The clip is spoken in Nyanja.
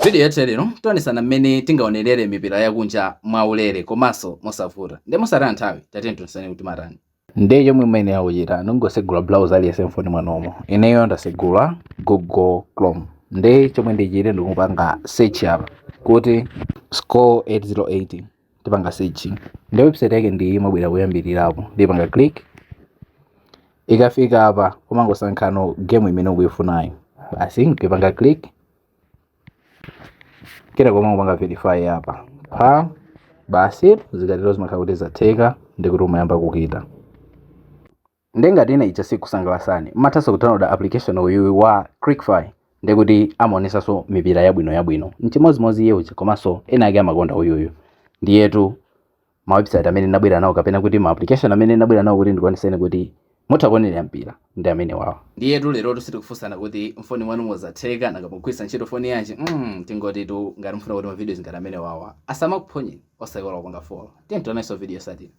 Video yathu yalero tionesana mmene tingaonerere mipira yakunja mwaulere komanso mosavuta. Ndi mosataya nthawi, tatiyeni tionesane kuti matani. Ndiye chomwe mmene akuchita, ndingosegula browser aliyense mfoni mwanomo. Ineyo ndasegula Google Chrome. Ndiye chomwe ndichite, ndikupanga search apa kuti Score 808. Tipanga search, ndi website yake ndi imabwera kuyambirirapo. Ndipanga click, ikafika apa umangosankhano game imene ukuifunayo basi, nkupanga click, kena koma kupanga verify apa pa basi. Zikatero zimakhala kuti zatheka, ndikuti umayamba kukita. Ndengati ina ija sikusangalasani, mmathanso kudownloada application uyu wa Clickfy, ndikuti amaonesanso mipira yabwino yabwino mchimozimozi iye uja, komanso ena ake amakonda uyuyu. Ndiyetu ma website amene ndabwera nawo, kapena kuti ma application amene ndabwera nawo kuti ndikuoneseni kuti mutha kuonera mpira, ndi amene wawa. Ndiyetu lero sitikufunsana kuti mfoni mwanu muzatheka, nanga mugwiritsa ntchito foni yanji. Tingotitu ngati mufuna kuti ma videos ngati amene wawa asamakuphonyeni, osayiwala kupanga follow. Tiye tionanso video yotsatira.